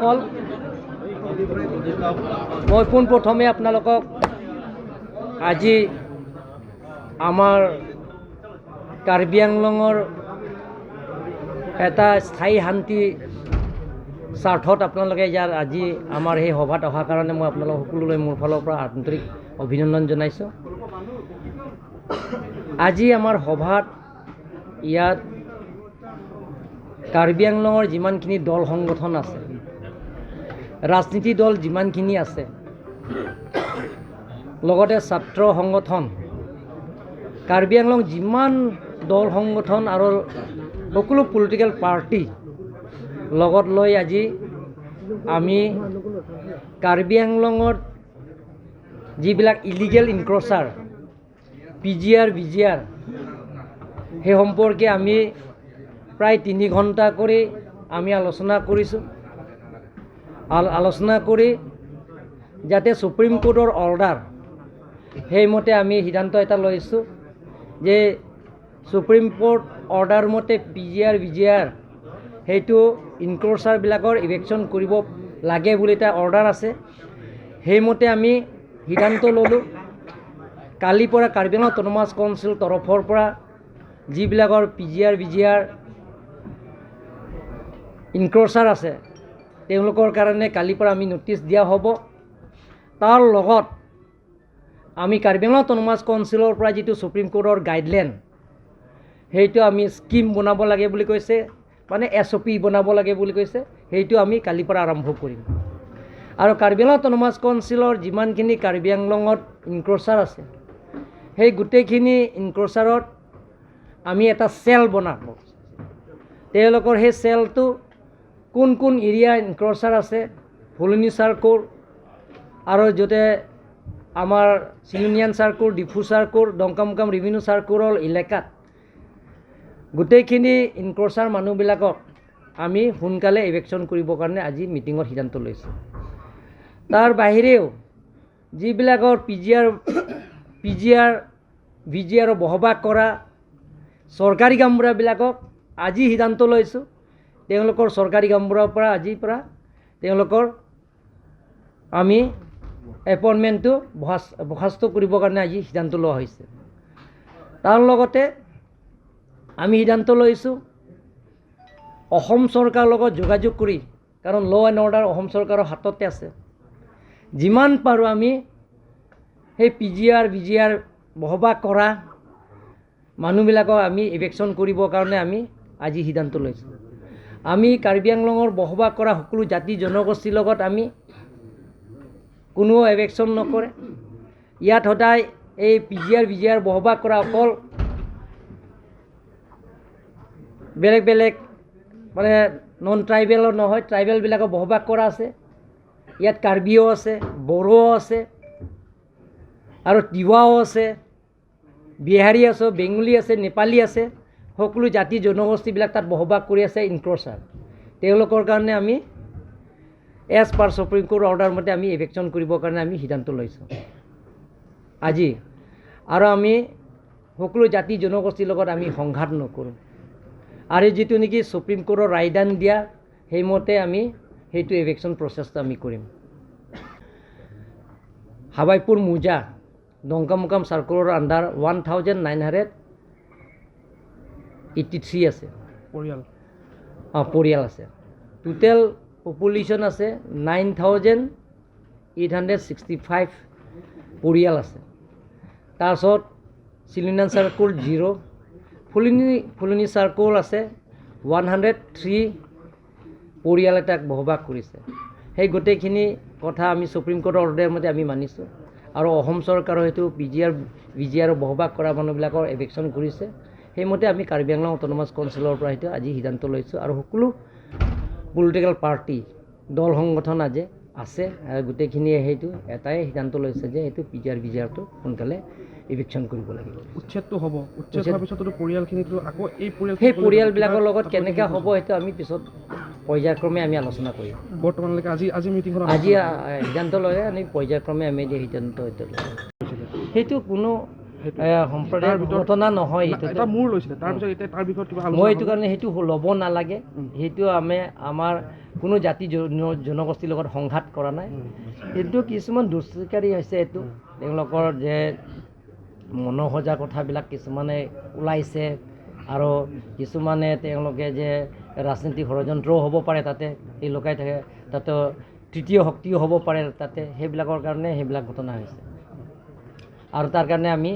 বন্ধুসকল, মই পোনপ্ৰথমে আপোনালোকক আজি আমাৰ কাৰ্বি আংলঙৰ এটা স্থায়ী শান্তি স্বাৰ্থত আপোনালোকে ইয়াৰ আজি আমাৰ সেই সভাত অহাৰ কাৰণে মই আপোনালোক সকলোলৈ মোৰ ফালৰ পৰা আন্তৰিক অভিনন্দন জনাইছোঁ। আজি আমাৰ সভাত ইয়াত কাৰ্বি আংলঙৰ যিমানখিনি দল সংগঠন আছে, ৰাজনীতি দল যিমানখিনি আছে, লগতে ছাত্ৰ সংগঠন, কাৰ্বি আংলং যিমান দল সংগঠন আৰু সকলো পলিটিকেল পাৰ্টি লগত লৈ আজি আমি কাৰ্বি আংলঙত যিবিলাক ইলিগেল ইনক্ৰচাৰ, পিজিআৰ, বিজিআৰ, সেই সম্পৰ্কে আমি প্ৰায় 3 ঘণ্টা কৰি আমি আলোচনা কৰিছোঁ। আলোচনা কৰি যাতে ছুপ্ৰিম কোৰ্টৰ অৰ্ডাৰ সেইমতে আমি সিদ্ধান্ত এটা লৈছোঁ যে ছুপ্ৰিম কোৰ্ট অৰ্ডাৰ মতে পিজিআৰ, বিজিআৰ সেইটো ইনক্ৰচাৰবিলাকৰ ইভিকশ্যন কৰিব লাগে বুলি এটা অৰ্ডাৰ আছে। সেইমতে আমি সিদ্ধান্ত ল'লোঁ, কালিৰ পৰা কাৰ্বি আংলং অট'নমাছ কাউন্সিল তৰফৰ পৰা যিবিলাকৰ পিজিআৰ, বিজিআৰ ইনক্ৰচাৰ আছে, তেওঁলোকৰ কাৰণে কালিৰ পৰা আমি ন'টিছ দিয়া হ'ব। তাৰ লগত আমি কাৰ্বি আংলং অট'নমাছ কাউন্সিলৰ পৰা যিটো ছুপ্ৰিম কোৰ্টৰ গাইডলাইন, সেইটো আমি স্কীম বনাব লাগে বুলি কৈছে, মানে এছঅ'পি বনাব লাগে বুলি কৈছে, সেইটো আমি কালিৰ পৰা আৰম্ভ কৰিম। আৰু কাৰ্বি আংলং অট'নমাছ কাউন্সিলৰ যিমানখিনি কাৰ্বি আংলঙত ইনক্ৰচাৰ আছে, সেই গোটেইখিনি ইনক্ৰচাৰত আমি এটা চেল বনাব। তেওঁলোকৰ সেই চেলটো কোন কোন এৰিয়া ইনক্ৰচাৰ আছে, ফুলনি চাৰ্কল আৰু য'তে আমাৰ চিলুনিয়ান চাৰ্কল, ডিফু চাৰ্কল, ডংকামুকাম ৰেভিনিউ চাৰ্কলৰ এলেকাত গোটেইখিনি ইনক্ৰচাৰ মানুহবিলাকক আমি সোনকালে ইভিকশ্যন কৰিবৰ কাৰণে আজি মিটিঙত সিদ্ধান্ত লৈছোঁ। তাৰ বাহিৰেও যিবিলাকৰ পিজিআৰ, ভিজিআৰৰ বসবাস কৰা চৰকাৰী গাঁওবুঢ়াবিলাকক আজি সিদ্ধান্ত লৈছোঁ, তেওঁলোকৰ চৰকাৰী গাঁওবুঢ়াৰ পৰা আজিৰ পৰা তেওঁলোকৰ আমি এপইণ্টমেণ্টটো বৰ্খাস্ত কৰিবৰ কাৰণে আজি সিদ্ধান্ত লোৱা হৈছে। তাৰ লগতে আমি সিদ্ধান্ত লৈছোঁ অসম চৰকাৰৰ লগত যোগাযোগ কৰি, কাৰণ ল' এণ্ড অৰ্ডাৰ অসম চৰকাৰৰ হাততে আছে, যিমান পাৰোঁ আমি সেই পিজিআৰ, বিজিআৰ বসবাস কৰা মানুহবিলাকক আমি ইভিকশ্যন কৰিবৰ কাৰণে আমি আজি সিদ্ধান্ত লৈছোঁ। আমি কাৰ্বি আংলঙৰ বসবাস কৰা সকলো জাতি জনগোষ্ঠীৰ লগত আমি কোনো ইভিকশ্যন নকৰে। ইয়াত সদায় এই পিজিআৰ, বিজিআৰ বসবাস কৰা অকল বেলেগ বেলেগ মানে নন ট্ৰাইবেলৰ নহয়, ট্ৰাইবেলবিলাকৰ বসবাস কৰা আছে। ইয়াত কাৰ্বিও আছে, বড়োও আছে আৰু তিৱাও আছে, বিহাৰী আছে, বেংগলী আছে, নেপালী আছে, সকলো জাতি জনগোষ্ঠীবিলাক তাত বসবাস কৰি আছে ইনক্ৰচাৰ। তেওঁলোকৰ কাৰণে আমি as per Supreme Court order মতে আমি ইভিকশ্যন কৰিবৰ কাৰণে আমি সিদ্ধান্ত লৈছোঁ আজি। আৰু আমি সকলো জাতি জনগোষ্ঠীৰ লগত আমি সংঘাত নকৰোঁ আৰু যিটো নেকি ছুপ্ৰিম কোৰ্টৰ ৰায়দান দিয়া, সেইমতে আমি সেইটো ইভিকশ্যন প্ৰচেছটো আমি কৰিম। হাবাইপুৰ মোজা, ডংকামুকাম চাৰ্কলৰ আণ্ডাৰ 1983 আছে। পৰিয়াল। অঁ, পৰিয়াল আছে। টোটেল পপুলেশ্যন আছে 9865 পৰিয়াল আছে। তাৰপাছত চিলিনান চাৰ্কল জিৰ', ফুলনি চাৰ্কল আছে 103 পৰিয়াল এটাক বসবাস কৰিছে। সেই গোটেইখিনি কথা আমি ছুপ্ৰিম কোৰ্টৰ অৰ্ডাৰ মতে আমি মানিছোঁ আৰু অসম চৰকাৰৰ সেইটো পিজিআৰ, বিজিআৰ বসবাস কৰা মানুহবিলাকৰ ইভিকশ্যন কৰিছে, সেইমতে আমি কাৰ্বি আংলং অট'নমাছ কাউন্সিলৰ পৰা সেইটো আজি সিদ্ধান্ত লৈছোঁ। আৰু সকলো পলিটিকেল পাৰ্টি, দল সংগঠন আজি আছে আৰু গোটেইখিনিয়ে সেইটো এটাই সিদ্ধান্ত লৈছে যে সেইটো পিজিআৰ, বিজিআৰটো সোনকালে ইভিকশ্যন কৰিব লাগিব। উচ্ছেদটো হ'ব, উচ্ছেদ হোৱাৰ পিছততো পৰিয়ালখিনিতো আকৌ এই পৰিয়াল সেই পৰিয়ালবিলাকৰ লগত কেনেকৈ হ'ব, সেইটো আমি পিছত পৰ্যায়ক্ৰমে আমি আলোচনা কৰিম। বৰ্তমানলৈকে আজি মিটিংখনত আজি সিদ্ধান্ত লৈ আমি পৰ্যায়ক্ৰমে আমি এতিয়া সিদ্ধান্ত এইটো ল'ম। সেইটো কোনো সম্প্ৰদায়ৰ ঘটনা নহয়। এটা মূৰ লৈছিলে, তাৰপিছত এতিয়া তাৰ বিষয়ত কিবা মই এইটো কাৰণে সেইটো ল'ব নালাগে। সেইটো আমি আমাৰ কোনো জাতি জনগোষ্ঠীৰ লগত সংঘাত কৰা নাই। কিন্তু কিছুমান দুষ্কৃতিকাৰী হৈছে, এইটো তেওঁলোকৰ যে মনোসজা কথাবিলাক কিছুমানে ওলাইছে আৰু কিছুমানে তেওঁলোকে যে ৰাজনীতিক ষড়যন্ত্ৰও হ'ব পাৰে, তাতে এই লুকাই থাকে, তাতে তৃতীয় শক্তিও হ'ব পাৰে তাতে, সেইবিলাকৰ কাৰণে সেইবিলাক ঘটনা হৈছে। আৰু তাৰ কাৰণে আমি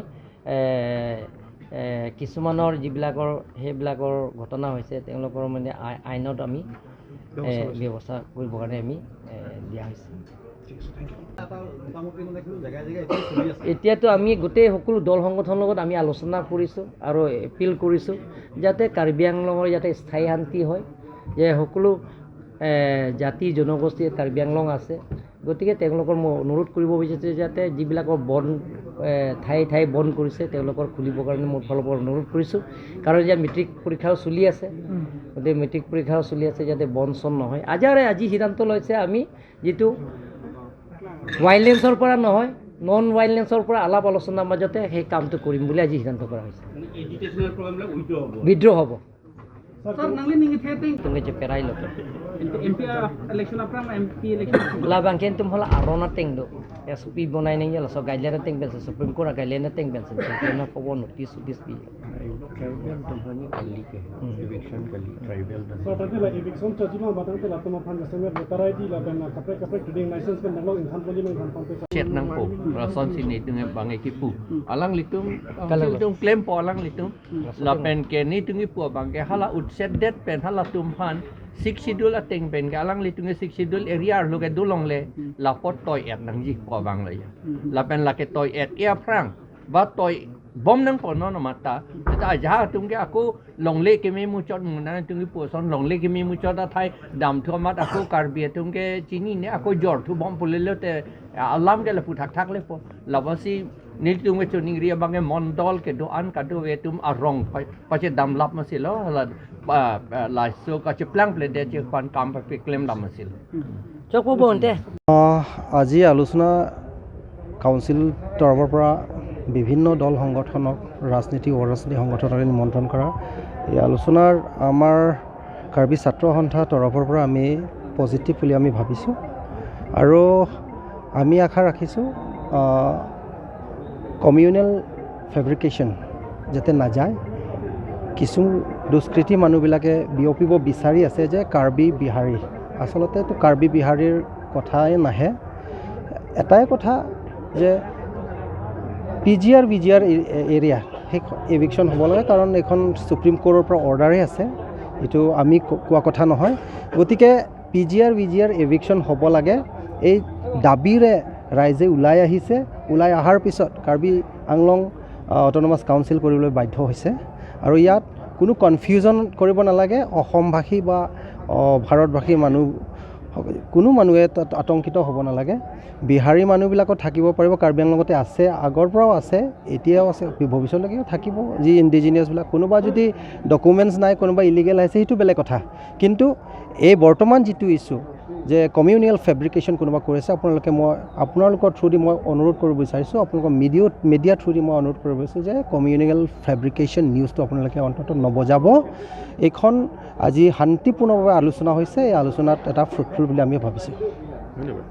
কিছুমানৰ যিবিলাকৰ সেইবিলাকৰ ঘটনা হৈছে তেওঁলোকৰ মানে আইনত আমি ব্যৱস্থা কৰিবৰ কাৰণে আমি দিয়া হৈছে। এতিয়াতো আমি গোটেই সকলো দল সংগঠনৰ লগত আমি আলোচনা কৰিছোঁ আৰু এপিল কৰিছোঁ যাতে কাৰ্বি আংলঙৰ যাতে স্থায়ী শান্তি হয়, যে সকলো জাতি জনগোষ্ঠীৰ কাৰ্বি আংলং আছে, গতিকে তেওঁলোকৰ মই অনুৰোধ কৰিব বিচাৰিছোঁ যাতে যিবিলাকৰ বন ঠায়ে ঠায়ে বন্ধ কৰিছে তেওঁলোকৰ খুলিবৰ কাৰণে মোৰ ফালৰ পৰা অনুৰোধ কৰিছোঁ। কাৰণ এতিয়া মেট্ৰিক পৰীক্ষাও চলি আছে, গতিকে মেট্ৰিক পৰীক্ষাও চলি আছে, যাতে বন্ধ চন নহয়। আজি সিদ্ধান্ত লৈছে আমি যিটো ৱাইলেঞ্চৰ পৰা নহয়, নন ৱাইলেঞ্চৰ পৰা আলাপ আলোচনাৰ মাজতে সেই কামটো কৰিম বুলি আজি সিদ্ধান্ত কৰা হৈছে। বিদ্ৰোহ হ'ব। Labangken tum hola arona tengdo SOP bonai neng ya so guideline teng bensa Supreme Court guideline teng bensa na powo notice notice bi tribal eviction kali tribal so tadi la eviction chajima batang te la tuma phan same voter ID la ben kapre kapre trading license ben nalo income poli no income pon chet nang po rason sini tunge bange ki pu alang litum litum claim po alang litum la pen ke ni tungi pu bangke hala utset det pen hala tum phan six schedule ateng pen ke alang litunge six schedule area lu ke dulong le la pot toy et nang ji po bang le la pen la ke toy et ya prang ba toy bom nang po no no mata ta ja tung ke aku long le ke me mu chot mu na tung pu son long le ke me mu chot thai dam thu mat aku karbi tung ke chini ne aku jor thu bom pule le te alam ke le pu thak thak le po la ba si ni tung ke chuning ria bang ke mondol ke do an ka do we tum arong pa che dam lap ma si lo la la so ka che plang ple de che kwan kam pa claim dam ma si lo chok po bon te আজি আলোচনা council তৰফৰ পৰা বিভিন্ন দল সংগঠনক ৰাজনীতি অৰাজনীতি সংগঠনক নিমন্ত্ৰণ কৰা এই আলোচনাৰ আমাৰ কাৰ্বি ছাত্ৰ সন্থা তৰফৰ পৰা আমি পজিটিভ বুলি আমি ভাবিছোঁ আৰু আমি আশা ৰাখিছোঁ কমিউনেল ফেব্ৰিকেশ্যন যাতে নাযায়। কিছু দুষ্কৃতী মানুহবিলাকে বিয়পিব বিচাৰি আছে যে কাৰ্বি বিহাৰী, আচলতেতো কাৰ্বি বিহাৰীৰ কথাই নাহে। এটাই কথা যে P G R B G R area সেই এভিকশ্যন হ'ব লাগে, কাৰণ এইখন সুপ্ৰিম কোৰ্টৰ পৰা অৰ্ডাৰেই আছে, এইটো আমি কোৱা কথা নহয়। গতিকে P G R B G R eviction হ'ব লাগে, এই দাবীৰে ৰাইজে ওলাই আহিছে। ওলাই অহাৰ পিছত কাৰ্বি আংলং অট'নমাছ কাউন্সিল কৰিবলৈ বাধ্য হৈছে আৰু ইয়াত কোনো কনফিউজন কৰিব নালাগে। অসমভাষী বা ভাৰতভাষী মানুহ কোনো মানুহে তাত আতংকিত হ'ব নালাগে। বিহাৰী মানুহবিলাকো থাকিব পাৰিব, কাৰ্বি আংলঙতে আছে, আগৰ পৰাও আছে, এতিয়াও আছে, ভৱিষ্যতলৈকেও থাকিব। যি ইণ্ডিজিনিয়াছবিলাক কোনোবা যদি ডকুমেণ্টছ নাই, কোনোবা ইলিগেল আহিছে, সেইটো বেলেগ কথা। কিন্তু এই বৰ্তমান যিটো ইছ্যু যে কমিউনিয়েল ফেব্ৰিকেশ্যন কোনোবা কৰিছে, আপোনালোকে মই আপোনালোকৰ থ্ৰুদি মই অনুৰোধ কৰিব বিচাৰিছোঁ, আপোনালোকৰ মিডিয়া থ্ৰুদি মই অনুৰোধ কৰিব বিচাৰিছোঁ যে কমিউনিয়েল ফেব্ৰিকেশ্যন নিউজটো আপোনালোকে অন্ততঃ নবজাব। এইখন আজি শান্তিপূৰ্ণভাৱে আলোচনা হৈছে, এই আলোচনাত এটা ফ্ৰুটফুল বুলি আমি ভাবিছোঁ। ধন্যবাদ।